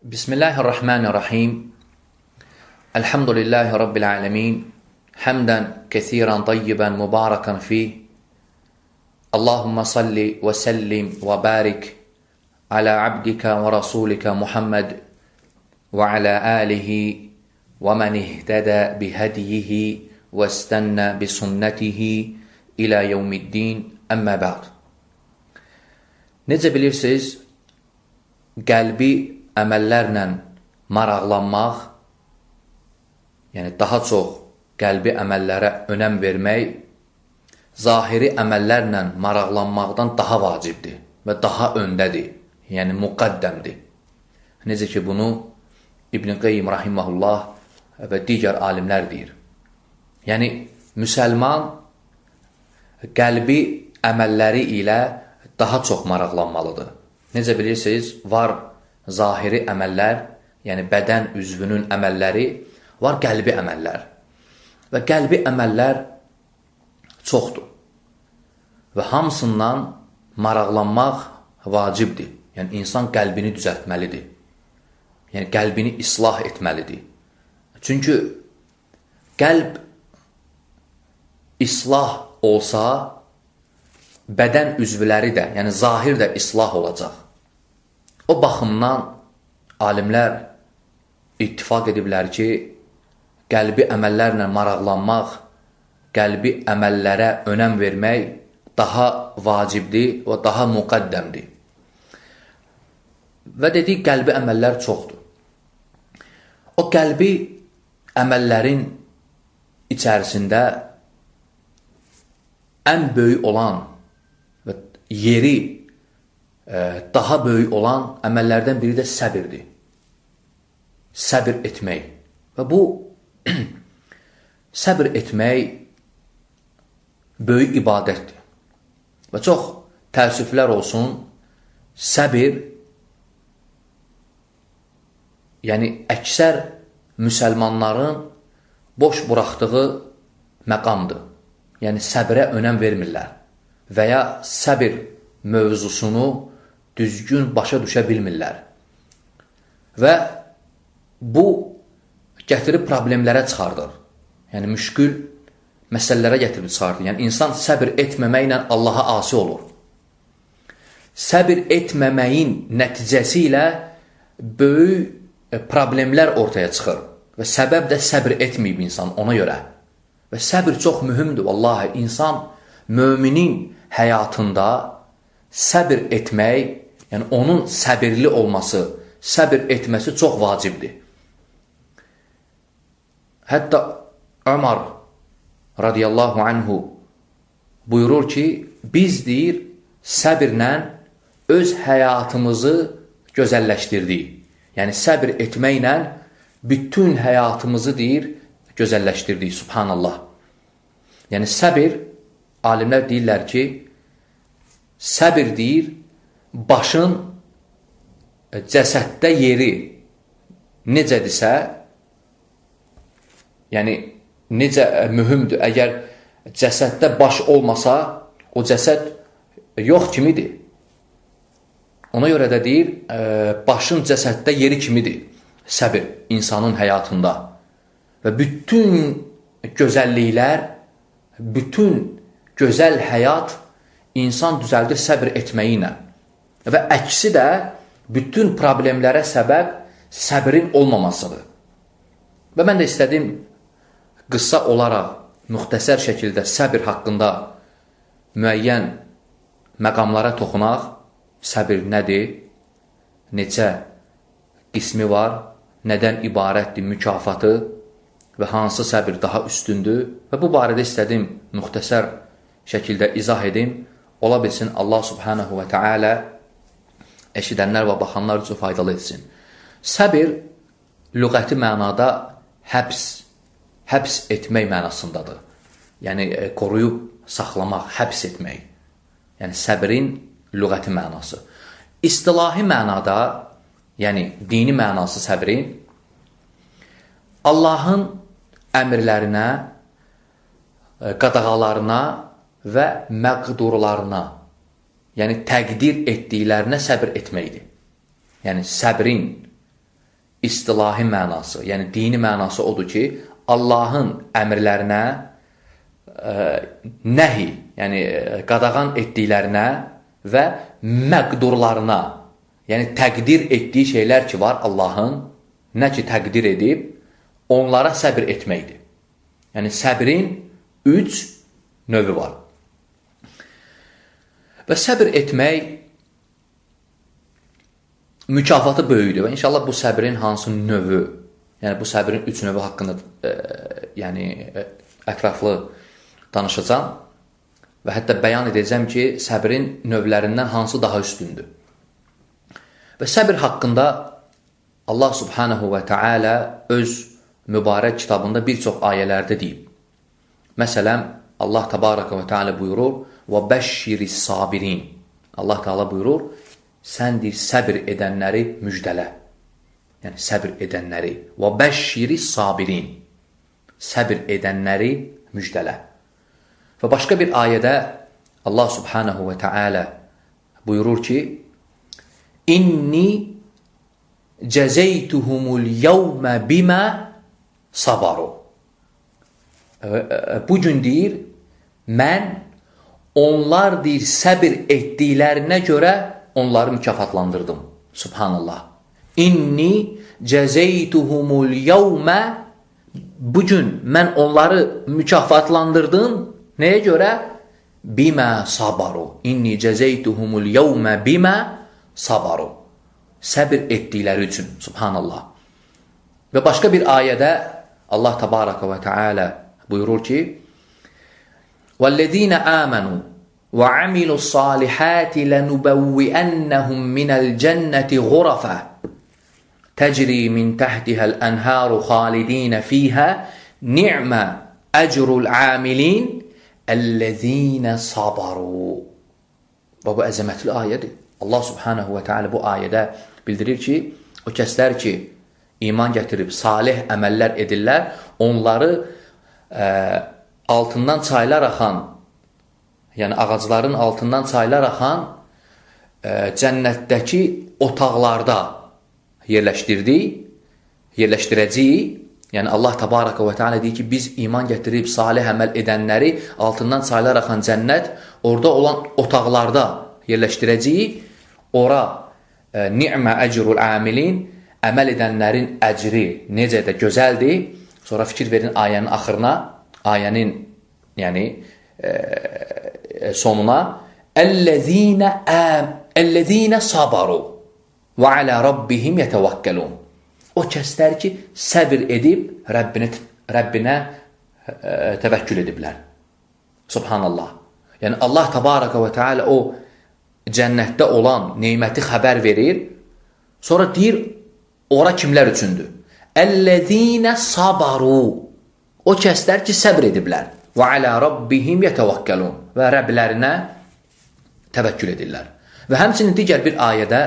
Bismillahirrahmanirrahim. Elhamdülillahi Rabbil alemin. Hamdan kesiran tayyiban mübarakan fih. Allahumma salli ve sellim ve barik ala abdika ve rasulika Muhammed ve ala alihi ve men ihteda bihediyihi ve istenne bi sünnetihi ila yevmiddin. Amma ba'd. Necə bilirsiniz, qəlbi əməllərlə maraqlanmaq, yəni daha çox qəlbi əməllərə önəm vermək, zahiri əməllərlə maraqlanmaqdan daha vacibdir və daha öndədir, yəni müqəddəmdir. Necə ki, bunu İbn-i Qeyyim rahiməhullah və digər alimlər deyir. Yəni, müsəlman qəlbi əməlləri ilə daha çox maraqlanmalıdır. Necə bilirsiniz, var zahiri əməllər, yəni bədən üzvünün əməlləri, var qəlbi əməllər. Və qəlbi əməllər çoxdur. Və hamısından maraqlanmaq vacibdir. Yəni, insan qəlbini düzəltməlidir. Yəni, qəlbini islah etməlidir. Çünki qəlb islah olsa, bədən üzvləri də, yəni zahir də islah olacaq. O baxımdan alimlər ittifaq ediblər ki, qəlbi əməllərlə maraqlanmaq, qəlbi əməllərə önəm vermək daha vacibdir və daha müqəddəmdir. Və dedik, qəlbi əməllər çoxdur. O qəlbi əməllərin içərisində ən böyük olan və yeri daha böyük olan əməllərdən biri də səbirdir. Səbir etmək. Və bu səbir etmək böyük ibadətdir. Və çox təəssüflər olsun, səbir, yəni əksər müsəlmanların boş buraxdığı məqamdır. Yəni səbrə önəm vermirlər və ya səbir mövzusunu düzgün başa düşə bilmirlər. Və bu gətirib problemlərə çıxardır. Yəni müşkül məsələlərə gətirib çıxardır. Yəni insan səbir etməməklə Allaha asi olur. Səbir etməməyin nəticəsi ilə böyük problemlər ortaya çıxır. Və səbəb də səbir etməyib insan ona görə. Və səbir çox mühümdür. Vallahi insan müminin həyatında səbir etmək, yəni onun səbirli olması, səbir etməsi çox vacibdir. Hətta Ömər radiyallahu anhu buyurur ki, biz deyir, səbirlə öz həyatımızı gözəlləşdirdik. Yəni səbir etməklə bütün həyatımızı deyir, gözəlləşdirdik. Subhanallah. Yəni səbir, alimlər deyirlər ki, səbir deyir, başın cəsəddə yeri necədirsə, yəni necə mühümdür, əgər cəsəddə baş olmasa, o cəsəd yox kimidir. Ona görə də deyir, başın cəsəddə yeri kimidir səbir insanın həyatında. Və bütün gözəlliklər, bütün gözəl həyat insan düzəldir səbir etməyi ilə. Və əksi də bütün problemlərə səbəb səbrin olmamasıdır. Və mən də istədim qısa olaraq, müxtəsər şəkildə səbir haqqında müəyyən məqamlara toxunaq. Səbir nədir? Neçə qismi var? Nədən ibarətdir mükafatı? Və hansı səbir daha üstündür? Və bu barədə istədim müxtəsər şəkildə izah edim. Ola bilsin Allah subhanahu və teala eşidənlər və baxanlar üçün faydalı etsin. Səbir lüğəti mənada həbs etmək mənasındadır. Yəni qoruyub saxlamaq, həbs etmək. Yəni səbrin lüğəti mənası. İstilahi mənada, yəni dini mənası səbrin Allahın əmrlərinə, qadağalarına və məqdurlarına, yəni təqdir etdiklərinə səbir etməkdir. Yəni səbrin istilahi mənası, yəni dini mənası odur ki, Allahın əmrlərinə, nəhi, yəni qadağan etdiklərinə və məqdurlarına, yəni təqdir etdiyi şeylər ki var Allahın, nə ki təqdir edib, onlara səbir etməkdir. Yəni səbrin 3 növü var. Və səbir etmək mükafatı böyükdür və inşallah bu səbrin hansı növü, yəni bu səbrin 3 növü haqqında yəni ətraflı danışacağam və hətta bəyan edəcəm ki, səbrin növlərindən hansı daha üstündür. Və səbir haqqında Allah subhanahu və teala öz mübarək kitabında bir çox ayələrdə deyib. Məsələn, Allah təbaraka və teala buyurur: "Və bəşşiris sabirin." Allah Teala buyurur: sən deyir, səbir edənləri müjdələ. Yəni səbir edənləri. Və bəşşiris sabirin. Səbir edənləri müjdələ. Və başqa bir ayədə Allah subhanahu və teala buyurur ki: "İnni cəzeytuhumul yevmə bimə sabaru." Bugün deyir, mən onlar deyir, səbir etdiklərinə görə onları mükafatlandırdım. Subhanallah. İnni cəzeytuhumul yevmə, bugün mən onları mükafatlandırdım. Nəyə görə? Bimə sabaru. İnni cəzeytuhumul yevmə bimə sabaru. Səbir etdikləri üçün. Subhanallah. Və başqa bir ayədə Allah təbaraka və teala buyurur ki: "Vəllezina amanu və amilu's-salihati lenubawwi'annahum minəl cenneti ghurafa tecri min tahtiha'l enharu halidin fiha ni'ma ecrul amilin ellezina sabaru." Və bu əzəmətli ayədir. Allah subhanahu və teala bu ayədə bildirir ki, o kəslər ki iman gətirib salih əməllər edirlər, onları altından çaylar axan, yəni ağacların altından çaylar axan cənnətdəki otaqlarda yerləşdirəcəyik. Yəni Allah təbaraka və teala deyir ki, biz iman gətirib salih əməl edənləri altından çaylar axan cənnət, orada olan otaqlarda yerləşdirəcəyik. Ora ni'mə ecrul amilin, əməl edənlərin əcri necə də gözəldir. Sonra fikir verin ayənin axırına, ayənin yəni sonuna: Ellezine sabaru və alə rabbihim yetevekkelun. O kəslər ki, səbir edib Rəbbinə təvəkkül ediblər. Subhanallah. Yəni Allah təbaraka və teala o cənnətdə olan neməti xəbər verir. Sonra deyir, ora kimlər üçündür? Ellezine sabaru. O kəslər ki, səbr ediblər. Və alə rabbihim yetevekkelun. Və Rəblərinə təvəkkül edirlər. Və həmçinin digər bir ayədə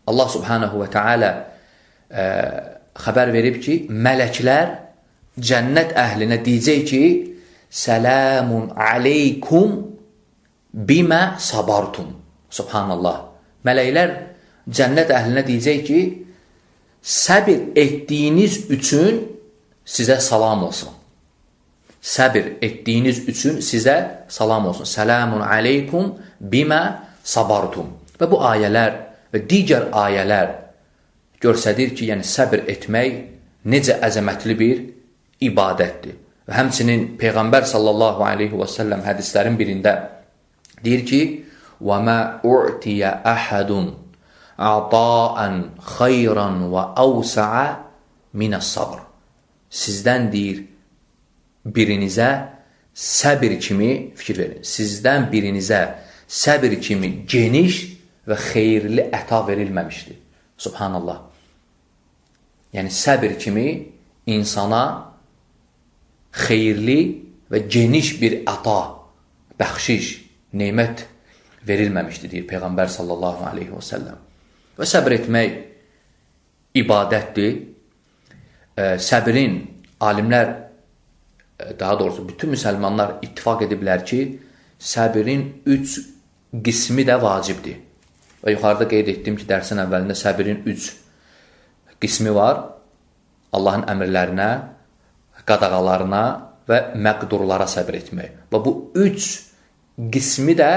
Allah subhanahu və teala xəbər verib ki, mələklər cənnət əhlinə deyəcək ki, Səlamun aleykum bimə sabartum. Subhanallah. Mələklər cənnət əhlinə deyəcək ki, səbir etdiyiniz üçün sizə salam olsun. Səbir etdiyiniz üçün sizə salam olsun. Səlamun aleykum bimə sabartum. Və bu ayələr və digər ayələr göstərir ki, yəni səbir etmək necə əzəmətli bir ibadətdir. Və həmçinin Peyğəmbər sallallahu aleyhi və səlləm hədislərin birində deyir ki, وَمَا أُعْتِيَ أَحَدٌ عَطَاءً خَيْرًا وَأَوْسَعَ مِنَ الصَّبْرِ. Sizdən deyir, birinizə səbir kimi, fikir verin, sizdən birinizə səbir kimi geniş və xeyirli əta verilməmişdir. Subhanallah. Yəni səbir kimi insana xeyirli və geniş bir əta, bəxşiş, nemət verilməmişdir, deyir Peyğəmbər sallallahu aleyhi və səlləm. Və səbr etmək ibadətdir. Səbrin alimlər, daha doğrusu bütün müsəlmanlar ittifaq ediblər ki, səbrin 3 qismi də vacibdir. Və yuxarıda qeyd etdim ki, dərsin əvvəlində səbrin 3 qismi var. Allahın əmrlərinə, qadağalarına və məqdurlara səbr etmək. Və bu üç qismi də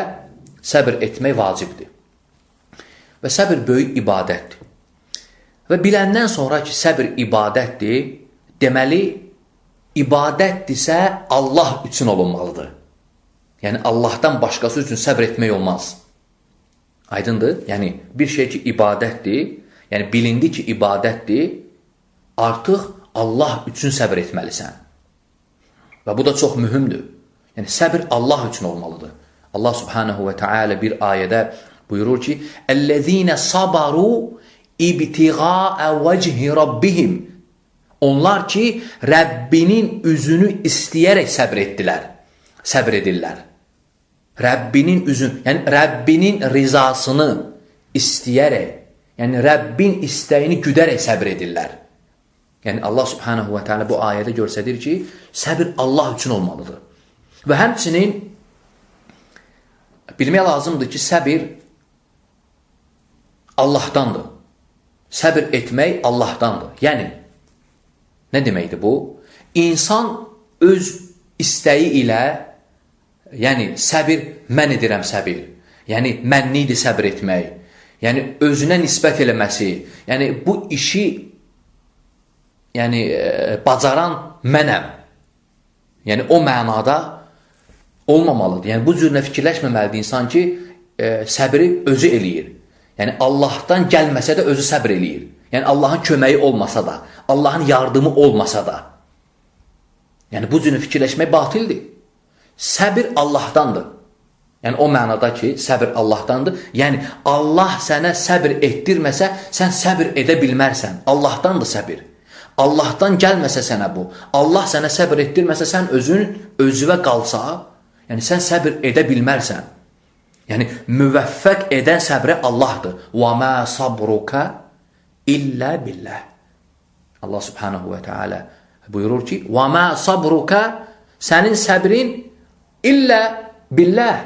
səbr etmək vacibdir. Və səbr böyük ibadətdir. Və biləndən sonra ki, səbr ibadətdir, deməli, ibadətdirsə Allah üçün olunmalıdır. Yəni, Allahdan başqası üçün səbr etmək olmaz. Aydındır? Yəni, bir şey ki, ibadətdir, yəni bilindi ki, ibadətdir, artıq Allah üçün səbr etməlisən. Və bu da çox mühümdür. Yəni, səbr Allah üçün olmalıdır. Allah subhanahu və teala bir ayədə buyurur ki, Əl-ləzīnə sabaru ibtiğâə vəchi rabbihim. Onlar ki, Rəbbinin üzünü istəyərək səbr etdilər. Səbr edirlər. Rəbbinin üzünü, yəni Rəbbinin rizasını istəyərək, yəni Rəbbin istəyini güdərək səbr edirlər. Yəni Allah subhanahu və teala bu ayədə göstərir ki, səbr Allah üçün olmalıdır. Və həmçinin bilmək lazımdır ki, səbir Allahdandır. Səbr etmək Allahdandır. Yəni, nə deməkdir bu? İnsan öz istəyi ilə, yəni səbir, mən edirəm səbir. Yəni, mənlikdir səbr etmək. Yəni, özünə nisbət eləməsi. Yəni, bu işi yəni, bacaran mənəm. Yəni, o mənada olmamalıdır. Yəni, bu cürlə fikirləşməməlidir insan ki, səbri özü eləyir. Yəni, Allahdan gəlməsə də özü səbr eləyir. Yəni, Allahın köməyi olmasa da, Allahın yardımı olmasa da. Yəni, bu cürlə fikirləşmək batildir. Səbir Allahdandır. Yəni, o mənada ki, səbir Allahdandır. Yəni, Allah sənə səbir etdirməsə, sən səbir edə bilmərsən. Allahdandır səbir. Allahdan gəlməsə sənə bu. Allah sənə səbir etdirməsə, sən özün özüvə qalsa, yəni sən səbir edə bilmərsən. Yəni, müvəffəq edən səbrə Allahdır. Və mə sabruka illə billah. Allah subhanahu və teala buyurur ki, və mə sabruka, sənin səbrin illə billah.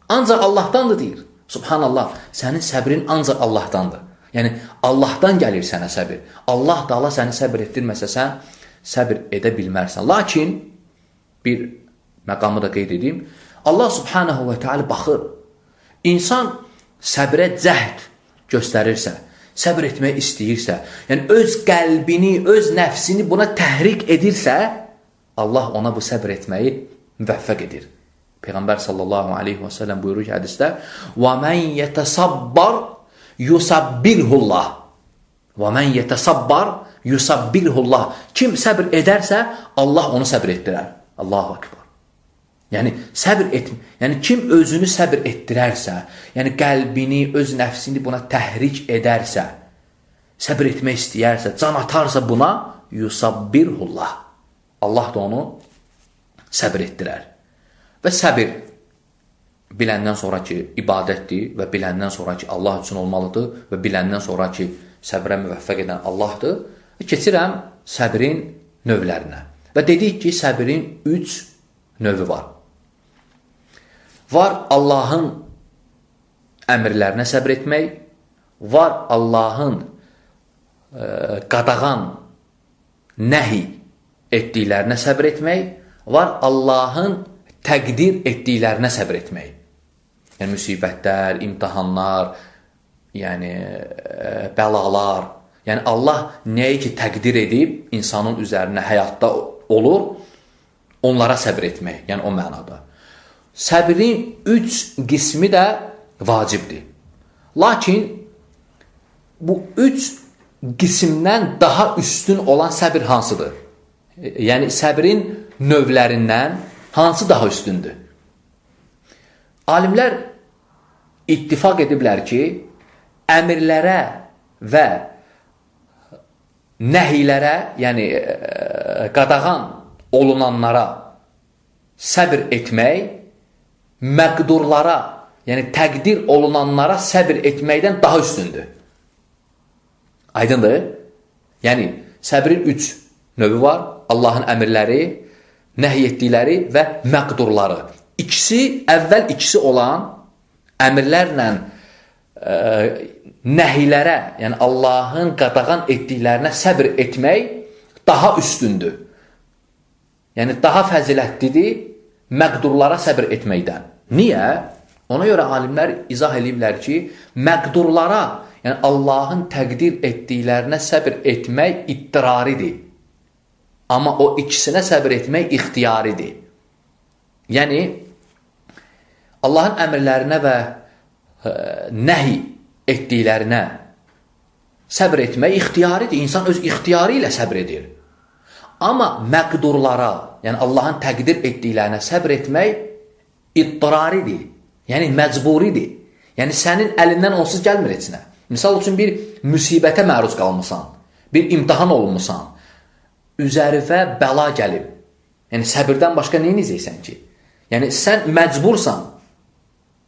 Ancaq Allahdandır deyir. Subhanallah, sənin səbrin ancaq Allahdandır. Yəni, Allahdan gəlir sənə səbir. Allah Taala səni səbir etdirməsə, sən səbir edə bilmərsən. Lakin, bir məqamı da qeyd edeyim, Allah subhanahu və teala baxır. İnsan səbrə cəhd göstərirsə, səbr etmək istəyirsə, yəni öz qəlbini, öz nəfsini buna təhrik edirsə, Allah ona bu səbr etməyi müvəffəq edir. Peyğəmbər sallallahu aleyhi və səlləm buyurur ki, hədisdə, Və mən yetəsabbar yusabbirhullah. Və mən yetəsabbar yusabbirhullah. Kim səbr edərsə, Allah onu səbr etdirər. Allahu akbar. Yəni səbr et, yəni kim özünü səbr etdirərsə, yəni qəlbini, öz nəfsini buna təhrik edərsə, səbr etmək istəyərsə, can atarsa buna, yusabbirhullah. Allah da onu səbr etdirər. Və səbir biləndən sonra ki, ibadətdir və biləndən sonra ki, Allah üçün olmalıdır və biləndən sonra ki, səbrə müvəffəq edən Allahdır. Keçirəm səbrin növlərinə. Və dedik ki, səbrin 3 növü var. Var Allahın əmrlərinə səbr etmək, var Allahın qadağan, nəhi etdiklərinə səbr etmək, var Allahın təqdir etdiklərinə səbr etmək. Yəni, müsibətlər, imtahanlar, yəni, bəlalar. Yəni, Allah nəyi ki təqdir edib insanın üzərinə həyatda olur, onlara səbr etmək, yəni o mənada. Səbrin 3 qismi də vacibdir. Lakin bu 3 qismdən daha üstün olan səbir hansıdır? Yəni, səbrin növlərindən hansı daha üstündür? Alimlər ittifaq ediblər ki, əmirlərə və nəhiylərə, yəni qadağan olunanlara səbr etmək, məqdurlara, yəni təqdir olunanlara səbr etməkdən daha üstündür. Aydındır? Yəni, səbrin 3 növü var. Allahın əmirləri, nəhy etdikləri və məqdurları. İkisi, əvvəl ikisi olan əmirlərlə nəhilərə, yəni Allahın qadağan etdiklərinə səbr etmək daha üstündür. Yəni daha fəzilətlidir məqdurlara səbr etməkdən. Niyə? Ona görə alimlər izah eləyiblər ki, məqdurlara, yəni Allahın təqdir etdiklərinə səbr etmək ittiraridir. Amma o ikisinə səbr etmək ixtiyaridir. Yəni, Allahın əmrlərinə və nəhi etdiklərinə səbr etmək ixtiyaridir. İnsan öz ixtiyarı ilə səbr edir. Amma məqdurlara, yəni Allahın təqdir etdiklərinə səbr etmək ittiraridir. Yəni məcburidir. Yəni sənin əlindən onsuz gəlmir heç nə. Misal üçün bir müsibətə məruz qalmısan, bir imtahan olunmusan, üzərinə bəla gəlib. Yəni səbirdən başqa nə edəcəksən ki? Yəni sən məcbursan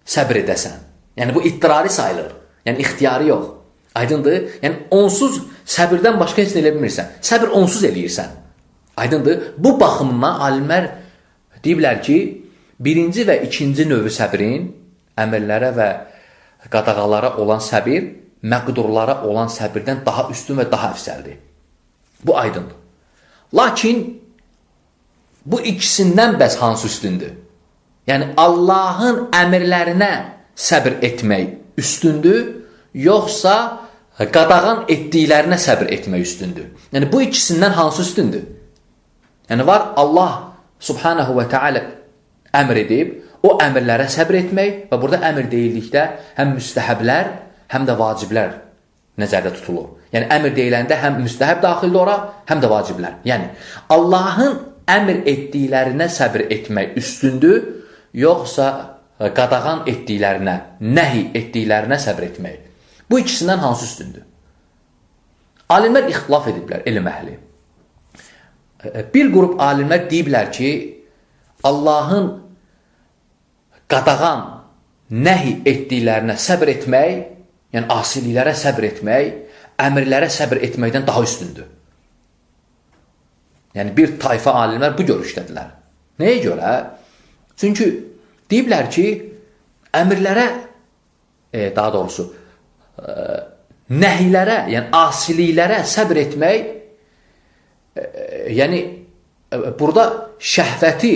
səbr edəsən. Yəni bu ittirari sayılır. Yəni ixtiyarı yox. Aydındır? Yəni onsuz səbirdən başqa heç nə elə bilmirsən. Səbir onsuz eləyirsən. Aydındır? Bu baxımdan alimlər deyiblər ki, birinci və ikinci növü səbrin, əmrlərə və qadağalara olan səbir, məqdurlara olan səbirdən daha üstün və daha əfsəldir. Bu aydındır. Lakin bu ikisindən bəs hansı üstündür? Yəni Allahın əmrlərinə səbr etmək üstündür, yoxsa qadağan etdiklərinə səbr etmək üstündür? Yəni bu ikisindən hansı üstündür? Yəni var Allah Subhanahu və Teala əmr edib, o əmrlərə səbr etmək və burada əmr deyildikdə həm müstəhəblər, həm də vaciblər nəzərdə tutulur. Yəni əmr deyiləndə həm müstəhəb daxildir ora, həm də vaciblər. Yəni Allahın əmr etdiklərinə səbr etmək üstündür, yoxsa qadağan etdiklərinə, nəhi etdiklərinə səbr etmək. Bu ikisindən hansı üstündür? Alimlər ixtilaf ediblər, elm əhli. Bir qrup alimlər deyiblər ki, Allahın qadağan, nəhi etdiklərinə səbr etmək, yəni asiliklərə səbr etmək, əmrlərə səbr etməkdən daha üstündür. Yəni bir tayfa alimlər bu görüşdədirlər. Nəyə görə? Çünki deyiblər ki, əmrlərə, daha doğrusu, nəhilərə, yəni asiliklərə səbr etmək, yəni burada şəhvəti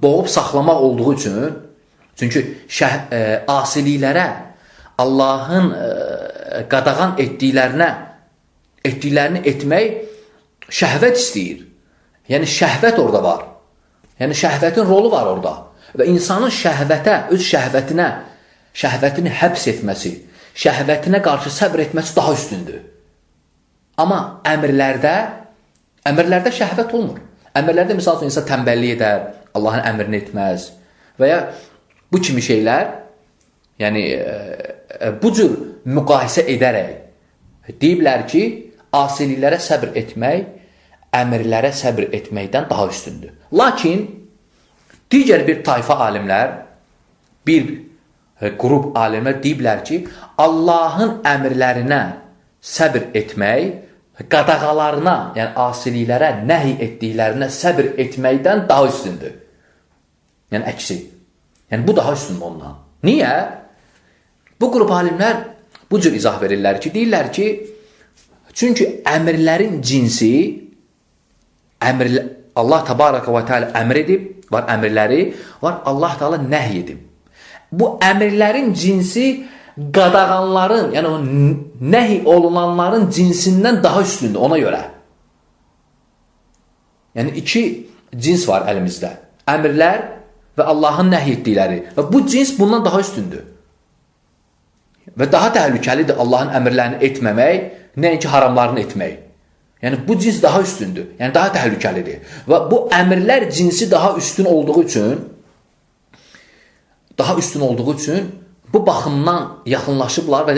boğub saxlamaq olduğu üçün, çünki asiliklərə, Allahın qadağan etdiklərini etmək şəhvət istəyir. Yəni şəhvət orada var. Yəni şəhvətin rolu var orada. Və insanın şəhvətə, öz şəhvətinə, şəhvətini həbs etməsi, şəhvətinə qarşı səbr etməsi daha üstündür. Amma əmrlərdə şəhvət olmur. Əmrlərdə misal üçün insan tənbəllik edər, Allahın əmrini etməz və ya bu kimi şeylər, yəni bu cür müqayisə edərək deyiblər ki, asiliklərə səbr etmək əmrlərə səbr etməkdən daha üstündür. Lakin digər bir tayfa alimlər, bir qrup alimlər deyiblər ki, Allahın əmrlərinə səbr etmək, qadağalarına, yəni asiliklərə, nəhy etdiklərinə səbr etməkdən daha üstündür. Yəni əksi. Yəni bu daha üstündür ondan. Niyə? Bu qrup alimlər bu cür izah verirlər ki, deyirlər ki, çünki əmrlərin cinsi, Allah Təbaraka və Teala əmr edib, var əmrləri, var Allah Teala nəhy edib. Bu əmrlərin cinsi qadağanların, yəni o nəhy olunanların cinsindən daha üstündür ona görə. Yəni iki cins var əlimizdə. Əmrlər və Allahın nəhy etdikləri. Və bu cins bundan daha üstündür. Və daha təhlükəlidir Allahın əmrlərini etməmək, nəinki haramlarını etmək. Yəni bu cins daha üstündür. Yəni daha təhlükəlidir. Və bu əmrlər cinsi daha üstün olduğu üçün, bu baxımdan yaxınlaşıblar və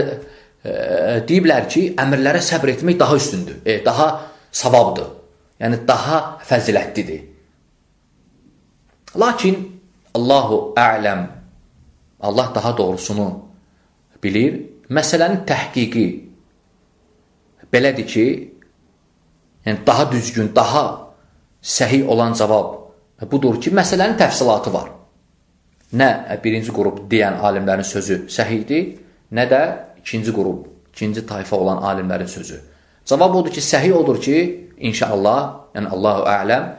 deyiblər ki, əmrlərə səbr etmək daha üstündür, daha savabdır. Yəni daha fəzilətlidir. Lakin Allahu ələm, Allah daha doğrusunu bilir. Məsələnin təhqiqi belədir ki, yəni daha düzgün, daha səhih olan cavab budur ki, məsələnin təfsilatı var. Nə birinci qrup deyən alimlərin sözü səhihdir, nə də ikinci qrup İkinci tayfa olan alimlərin sözü. Cavab odur ki, səhih odur ki, inşallah, yəni Allahu ələm,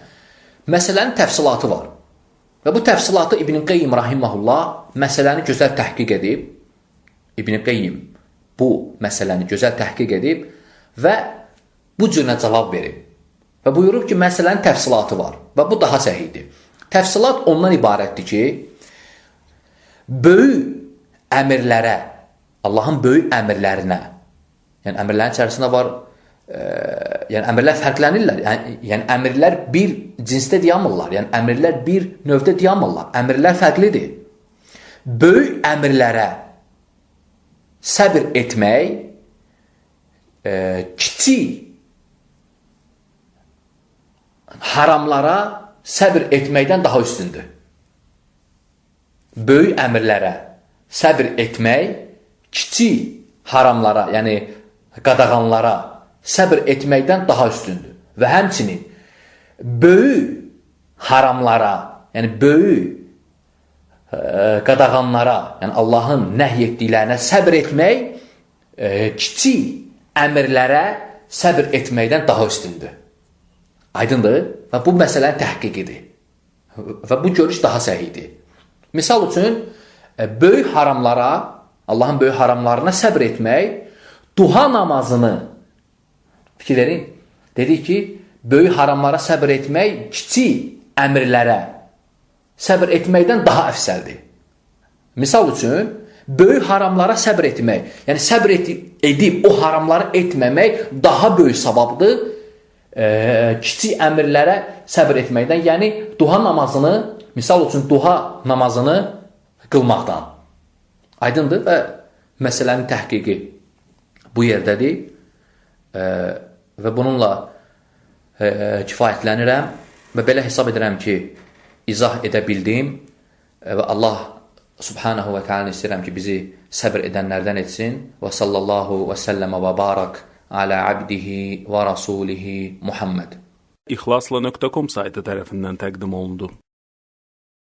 məsələnin təfsilatı var. Və bu təfsilatı İbn Qeyyim rahimehullah məsələni gözəl təhqiq edib. İbn Qeyyim bu məsələni gözəl təhqiq edib və bu cürə cavab verib. Və buyurub ki, məsələnin təfsilatı var və bu daha səhihdir. Təfsilat ondan ibarətdir ki, böyük əmrlərə, Allahın böyük əmrlərinə, yəni əmrlərin içərisində var, yəni əmrlər fərqlənirlər. Yəni əmrlər bir cinsdə dayanmırlar. Yəni əmrlər bir növdə dayanmırlar. Əmrlər fərqlidir. Böyük əmrlərə səbr etmək kiçik haramlara səbr etməkdən daha üstündür. Böyük əmrlərə səbr etmək kiçik haramlara, yəni qadağanlara səbr etməkdən daha üstündür. Və həmçinin böyük haramlara, yəni böyük qadağanlara, yəni Allahın nəhy etdiklərinə səbr etmək kiçik əmrlərə səbr etməkdən daha üstündür. Aydındır? Və bu məsələnin təhqiqidir. Və bu görüş daha səhihdir. Misal üçün, böyük haramlara, Allahın böyük haramlarına səbr etmək, duha namazını, fikir verin, dedik ki, böyük haramlara səbr etmək kiçik əmrlərə səbr etməkdən daha əfsəldir. Misal üçün, böyük haramlara səbr etmək, yəni səbr edib o haramları etməmək daha böyük savabdır kiçik əmrlərə səbr etməkdən, yəni duha namazını, misal üçün duha namazını qılmaqdan. Aydındır və məsələnin təhqiqi bu yerdədir və bununla kifayətlənirəm və belə hesab edirəm ki, izah edə bildim və Allah Subhanahu və Teala istəyirəm ki, bizi səbr edənlərdən etsin və sallallahu və səlləmə və barak alə abdihi və rasulihi Muhammed. İhlasla.com saytı tərəfindən təqdim olundu.